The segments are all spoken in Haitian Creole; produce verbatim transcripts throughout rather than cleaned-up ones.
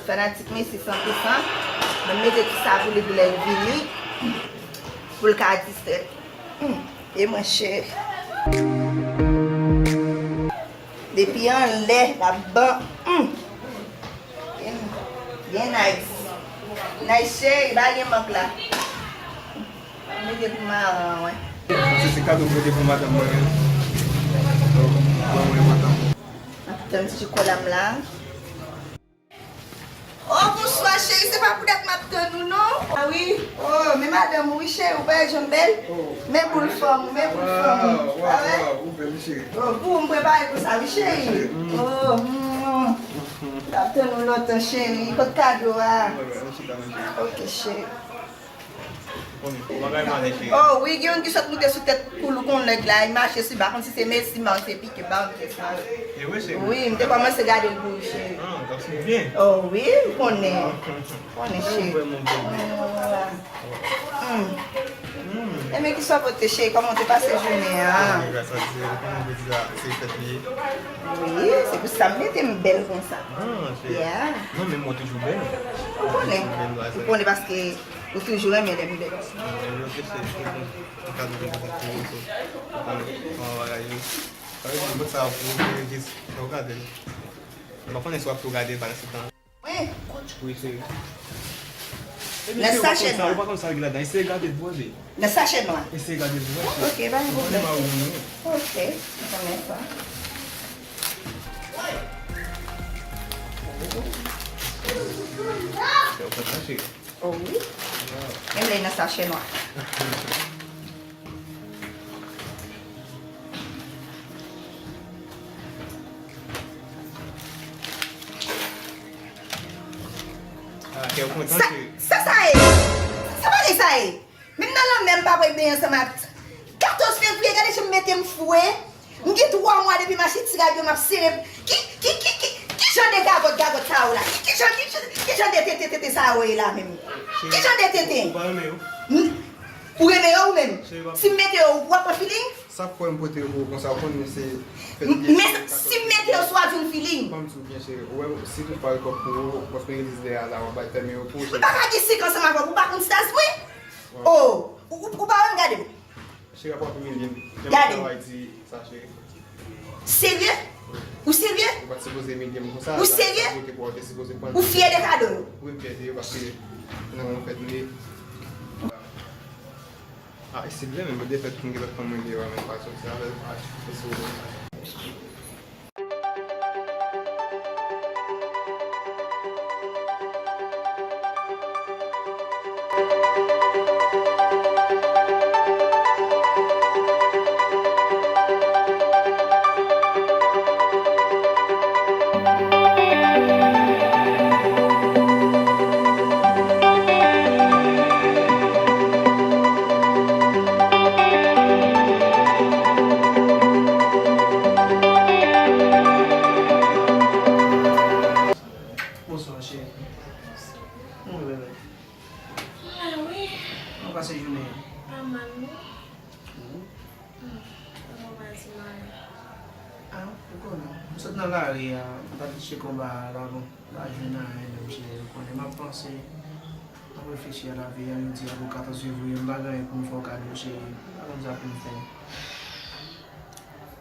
Fanatik mwen se san pou san. Mwen mete ti sa pou li pou lè l vini. Pou l ka distrè. Hmm. E mwen cheri. Depi anlè, l ap ban. Hmm. Byen, byen nice. Nice cheri, pa gen mank la. Mete pou maran, wi. Se, se kado m pote pou madanm mwen, wi. Bon, mwen kontan. M ap tann ti kola m la. Oh, bonswa, cheri. Se pa poutèt m ap tann ou, non. Ah, wi. Oh, men madanm ou, wi, cheri. Ou pa wè jan m bèl? Oh. Men boul fanm ou, men boul fanm ou. Waw, waw, waw, ou bèl, wi, cheri. Oh, pou m prepare pou sa, wi, cheri. Cheri. Oh, mm. M ap tann ou lontan, cheri. Kot kado a? Mwen, mwen, mwen chita nan cheri. Ok, cheri. Bon, bagay mache, cheri. Oh, wi, gen youn ki sot moute sou tèt koulou kon nèg la, li mache sou ba, kòmsi se Messi, man, se pike ba, m te sa. E wi, cheri. Wi, m te kòmanse gade l pou ou, cheri. Ah, w ap swiv byen. Oh, wi, m konnen. M konnen, cheri. Ou vrèman bèl. Hmm. Hmm. E men ki sa w pote, cheri? Kòman w te pase jounen an? Ah, gras a Dye, kòman w di la, se fèt li ye. Wi, se pou sa m mete m bèl konsa. Ah, cheri. Yeah. Non, men mwen toujou bèl. Ou konnen. Toujou bèl, ou konnen paske ou toujou renmen lè m bèl. Ah, men ok, cheri, se bon. Ou ka di konsa pou ou, so, ou konnen kòman bagay yo. Sa vle di, mwen sa pou ou, jis, ou gade l. Mwen pa konnen si w ap tou gade l pandan se tan. Wi, cheri. Nan sachè nwa. Ou pa konn sa ki ladan. Eseye gade l pou w wè. Nan sachè nwa. Eseye gade l pou w wè. Ok, pa gen pwoblèm. Ok, m konnen sa. Se w konn sa, cheri. Oh wi. Menm lè nan sachè nwa. Ah, kè w kontan, cheri. Sa sa ye? Sa bagay sa ye? Menm nan lanmè m pa pral benyen ansanm ak katòz fevriye, gade jan m mete m fou e. M gen twa mwa depi m achte ti rad yo m ap sere. Ki, ki, ki, ki, ki jan de gagòt, gagòt sa yo la? Ki, ki jan, ki jan, ki jan de tenten, tenten sa yo ye la menm? Ki jan de tenten? Ou pa renmen yo? Ou renmen yo ou menm? Si m mete yo, ou ap pran feeling? Sa k fè m pote yo pou ou konsa, ou konn se fèt li ye. Men si m mete yo sou avi, ou feeling? Ban m di w byen, cheri. Ou wè, si tout fwa l twòp pou ou, paske gen lis dèyè a la, w ap bay fèmen yo pou ou, cheri. M pa ka gen sèk ansanm avè w pou w pa konn staz mwen? Oh, ou, ou, ou pa wè m gade m? Cheri, apa w ap imilye m? Gade m. Jan m travay di sa, cheri. Serye? Ou serye? Ou pa t sipoze imilye m konsa. Ou serye? Ou fyè de kado yo? Wi, m fyè de yo paske nan yon fèt nou ye. Ah, e silvouplè, men mwen defèt pou m gen lòt fanm mwen gen yo a, men m pa sòti avè l. Ah, e silvouplè. Bonswa, cheri. Kòman w ye, bebe? M la wi. Kòman w pase jounen an? Pa mal, non. Mhm. Hmm, kòman w pase mal? Ah, ou konnen. M sot nan lari a, m t ap chèche konba a la, bon. M pa jwenn anyen menm, cheri, ou konnen. M ap panse, m ap reflechi a lavi a, jodi a pou katòz fevriye, m pa gen anyen pou m fè w kado, cheri. M pa konn sa pou m fè.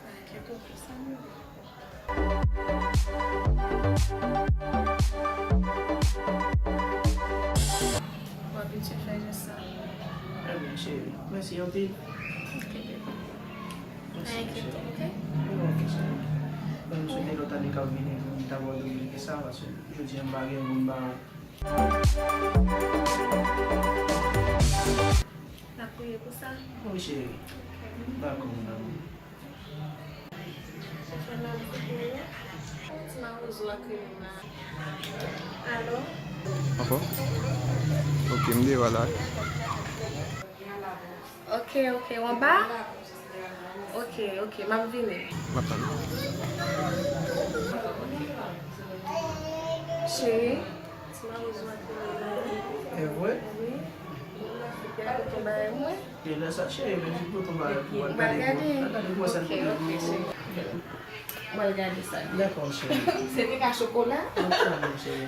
Pa enkyete w pou sa, non. W abitye fè jès sa. Ebyen, cheri, mèsi anpil. Ok, bebe. Mèsi, cheri. Pa enkyete w, ok? Wi, ok, cheri. Bon, m swete lòt ane k ap vini pou m ta ba w doub ke sa, paske jodi a m pa gen pou m ba w. N ap priye pou sa? Wi, cheri. Dakò, mon amour. Fè nan goup nou. Ti mawozo ak rele m la. Alo? Anfòm? Ok, m deyò a la. Ok, ok, w anba? Ok, ok, m ap vini. M ap tann ou. Cheri, ti mawozo ak rele m la. E vre? Wi. Ou la fè tonton bagay mwen. E lè sa, cheri, men di tonton bagay pou mwen. Gade pou mwen, gade pou mwen sa l pote pou ou. Mwen al gade sa. Dakò, cheri. Se te ka chokola? Dakò, cheri.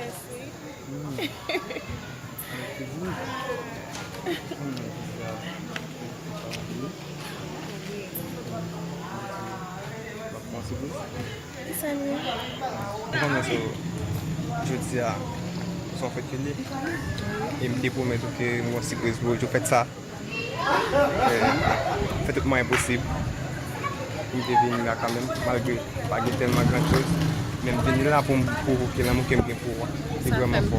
Mèsi. Kisa l ye? Ou konnen se jodi a, se yon fèt ke l ye. E m te pwomèt ou ke m gen yon sipriz pou ou jou fèt sa. Eh, fè tout mwayen posib pou m te vin la kanmenm, malgre pa gen tèlman gran choz. Men m vin la pou m pwovoke lanmou ke m gen pou ou a. Li vrèman fò.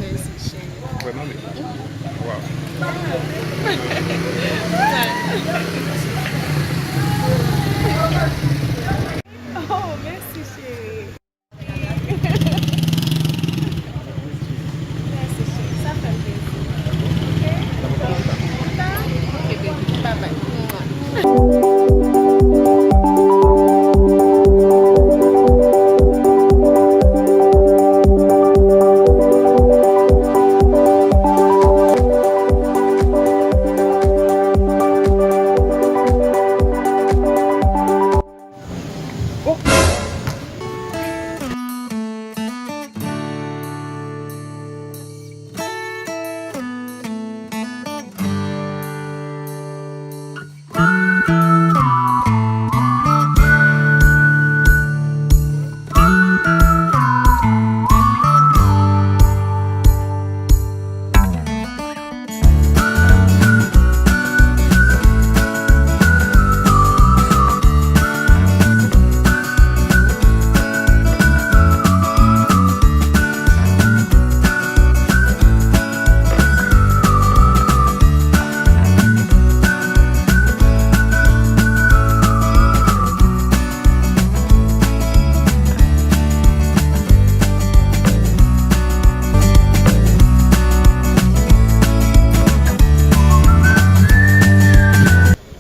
Vrèman, men. Waw. Oh, mèsi, cheri. Mèsi, cheri. Sa fè m plezi. Oke? Ou ta? Oke, baby. Bye bye.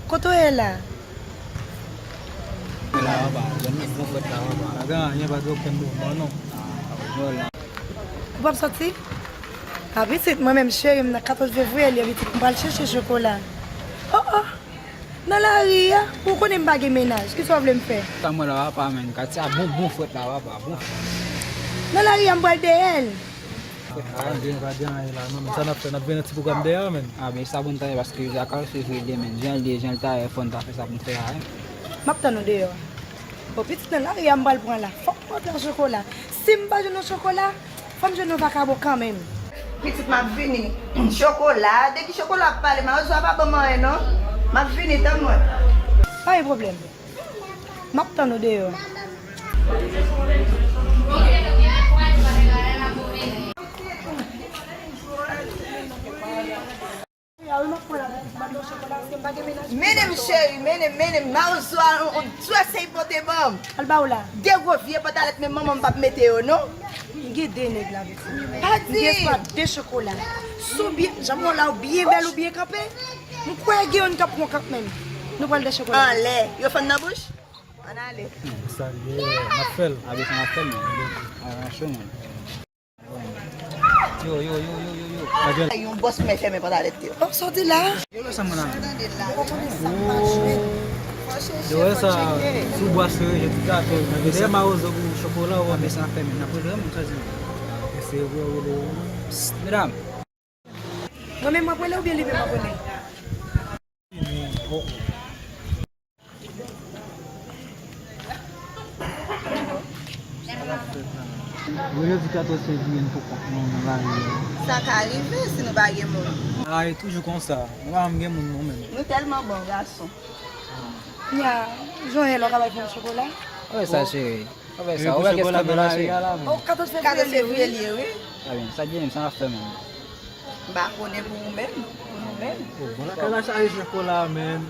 Kote w ye la? La, papa, jwenn nou bon fèt la, papa. Pa gen anyen, pa gen okenn mouvman, non. Ou p ap soti? A pitit, mwen menm cheri m nan katòz fevriye li ye pitit, m pral chèche chokola. Oh, oh! Nan lari a, ou konnen m pa gen mennaj, kisa w vle m fè? Sa mwen la papa, men katye a bon, bon fèt la papa, bon fèt. Nan lari a, m pral dèyè l. Pa gen, pa gen anyen la, non, men sa n ap fè, n ap vin nan ti pwogram dèyè a, men. A, men sa bon tande, paske jodi a katòz fevriye, men, jan l ye, jan l ta ye, fò n ta fè sa pou n fè a, wi. M ap tann ou deyò. Bon, pitit nan lari a m pral pran la. Fòk m antre an chokola. Si m pa jwenn yon chokola, fò m jwenn yon vakabon kanmenm. Pitit, m ap vini. Chokola? De ki chokola w ap pale? Mawozo a pa ban m anyen, non. M ap vini, tann mwen. Pa gen pwoblèm. M ap tann ou deyò. Mennen m cheri, mennen m, mennen m. Mawozo a, on, on, on, se pote ban m. Al ba w la. De gwo vye pantalèt, men manman m p ap mete yo, non. M gen de nèg la, pitit. Pa di. M gen swa de chokola. Si w byen, jan m wè w la, ou byen bèl, ou byen kanpe. M kwè gen youn k ap pran w kanmenm. Nou pral de chokola. Anlè, yo fann nan bouch? Ann ale. Hmm, sa l ye, n ap fè l. A, bezwen n ap fè l, men. A, cho, men. Yo, yo, yo, yo, yo, yo. Yon bòs mè fèmen pantalèt yo. Oh, sòti la. Yo, lè sa mwen la. Tande la. Ou konnen sa m pa jwe. Fò chèche, fò tcheke. Sou bwa sere, je tout gate. Dèyè mawozo pou chokola, ou konnen sa fèmen. N ap rele moun sa di. Se vre, ou rele. Psst, medam. Mwen menm m ap rele oubyen li menm ap rele? Jodi katòz fevriye, n poko nan lari a. Sa ka rive si nou pa gen moun. A, e toujou konsa. Nou pa janm gen moun, non, menm. Nou tèlman bon, gason. Nya, jan w ye la, w ka bay pou mwen chokola? Wè sa, cheri. Wè sa, wè kès kanpe la, cheri. Oh, katòz fevriye li ye, wi. A byen, sa gen menm, sa n ap fè menm. M pa konnen pou ou menm, pou nou menm. Oh, bon, lakay la chaje chokola, menm.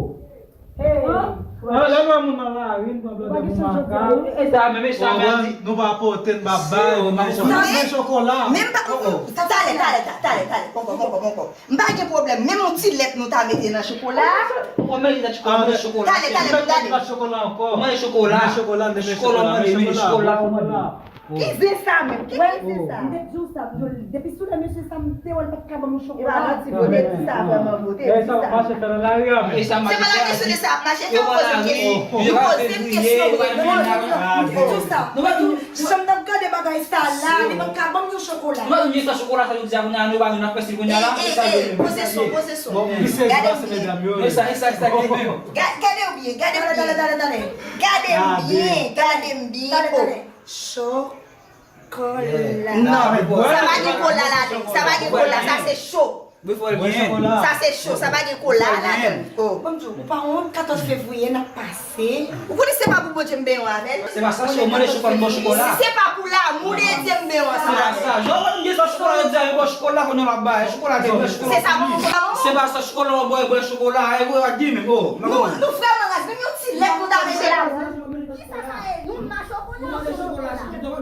Hey, ah, lè nou wè moun nan lari, n pran blòdè pou makak. E sa menm, e sa menm. Nou pa pote, n pa bay, nou pa pote. Men chokola. Menm pa, talè, talè, talè, talè, poko, poko, poko. M pa gen pwoblèm. Menm yon ti lèt nou ta mete nan chokola. Ou manje lèt chokola, manje chokola. Talè, talè, pou gade. Chokola ankò. Manje chokola. Chokola, manje chokola. Ki zen sa menm? Ki, ki zen sa? M te di w sa, depi sou lè mesye sa, m te wè l pa t ka ban m yon chokola. E pa manti, vre, te di sa, vrèman, vre, te di sa. Mache fè nan lari a menm. Se pa nan kesyon de sa, ap mache fè, ou poze m kesyon, ou poze m kesyon, ou reponn. M te di w sa. Jan m t ap gade bagay sa la, li pa t ka ban m yon chokola. Nou pa di sa chokola sa yo di a kounye a, nou pa nou nan fè si kounye a la. Poze son, poze son. Gade m byen. E sa, e sa, e sa ki menm. Gade w byen, gade w byen. Gade m byen, gade m byen. Chokola. Non, sa pa gen kola ladan. Sa pa gen kola, sa se cho. Sa se cho, sa pa gen kola ladan. Ban m di w, ou pa wont, katòz fevriye n ap pase. Ou konnen se pa pou Bondye m benyen w avè l. Se pa sa, se w mande chokola, m ba w chokola. Si se pa pou lamou de Dye m benyen w ansanm avè l. Se pa sa. Jan w wè m gen sa chokola, yo di a, yo ba w chokola, kounye a l ap bay. Chokola, se chokola. Se sa, ban m, ban m. Se pa sa, chokola, w bwè, bwè chokola, e w ak di menm, oh. Nou, nou vrèman raz, menm yon ti lèt nou ta mete la. Kisa sa ye? Nou pa chokola, chokola.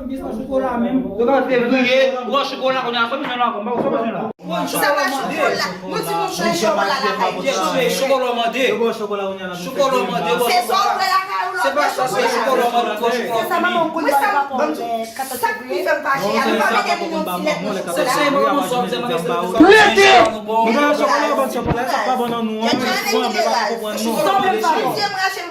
Chokola menm. Yo pa fevriye, ou an chokola kounye a, sa bezwen la, konpa, ou sa bezwen la. Sa pa chokola. Nou di nou chèche chokola lakay nou. Chokola mande. Chokola mande. Se sa w vle lakay ou la. Se pa sa, se chokola mande, ou chokola. Se sa manman w konn bay papa w. Sa k pi fè m fache a, nou pa mete nou yon ti lèt nan chokola. Se, se manman sa w di, manman sa w di. Lete! Nou pa chokola, ban chokola, sa pa bon nan nou an. Fò m pa konprann nou. Sa w vle fè?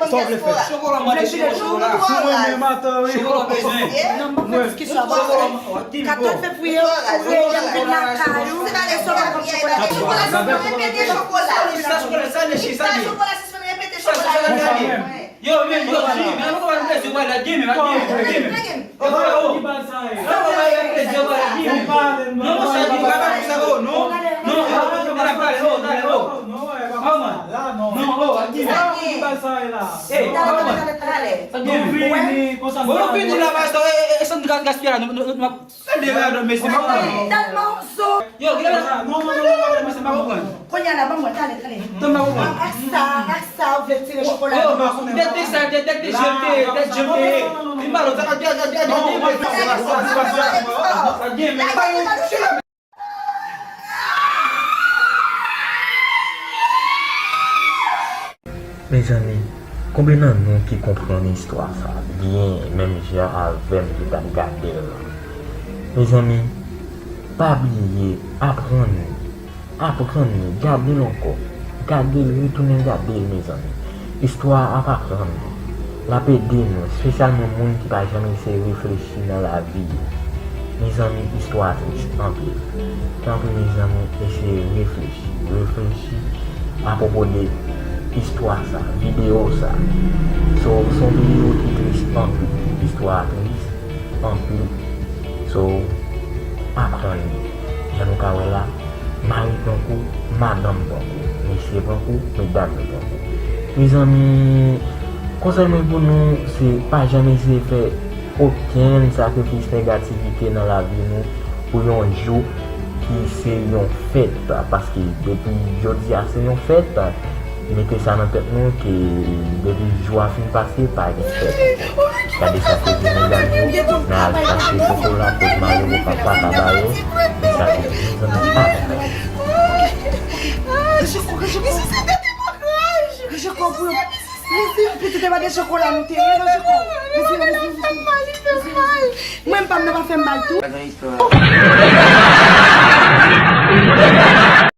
Sa w vle fè? Chokola mande, chokola. Sou mwen menm, atan, wi. Chokola bezwen. Non, m pa fè diskisyon avè w. Katòz fevriye, ou rele m vin lakay ou, e sa w pa ban m chokola. Chokola, sa repete chokola. Sa chokola, sa leche, sa di. Chokola, sispann repete chokola. Yo, men, yo, di, men, nou konn plezi, wè, la, di, men, la, di, men, la, di, men. Yo, wè, oh. Yo, wè, wè, plezi, wè, la, di, men. Non, monchè, di, pa, pa, sa, oh, non. Non, oh, oh, oh, talè, oh, talè, oh. Oh, man. Non, oh, la, di, men. Hey, oh, man. Sa, di, men. Bon, nou fini la, baz, e, e, e, san gaspiye la, nou, nou, nou, nou, Tèlman zo. Yo, gade sa. Non, non, non, non, non, mesye, m pa konprann. Kounye a la, ban mwen, talè, talè. Tann, m pa konprann. Ak sa, ak sa, ou vle tire chokola. Yo, dèt sa, dèt, dèt je te, dèt je te. Li malo, sa, gade, gade, gade, gade. Mezanmi, konbyen nan nou ki konprann istwa sa byen, menm jan avè m ki t ap gade l lan? Mezanmi, pa bliye, aprann li, aprann li, gade l ankò, gade l, retounen gade l, mezanmi. Istwa a ap aprann nou, l ap ede nou, espesyalman moun ki pa janm eseye reflechi nan lavi yo. Mezanmi, istwa a tris anpil. Tanpri, mezanmi, eseye reflechi. Reflechi apwopo de istwa sa, videyo sa. So, se yon videyo ki tris anpil. Istwa a tris anpil. So, aprann li. Jan nou ka wè la, mari pran kou, madanm pran kou, mesye pran kou, medam yo pran kou. Mezanmi, konsèy mwen pou nou, se pa janm eseye fè okenn sakrifis, negativite nan lavi nou pou yon jou ki se yon fèt. Paske depi jodi a se yon fèt, mete sa nan tèt nou ke depi jou a fin pase, pa gen fèt ankò. Gade sa ke vini la yo, n al chache chokola, koz malere papa pa ba yo, men sa ke vini zanmi pa konprann. Mesye, pou yo. Mesye, pitit e pa gen chokola, nou te ye nan chokola. Mesye, mesye, mesye. Mwen, m pa m nan pa fè m mal tou.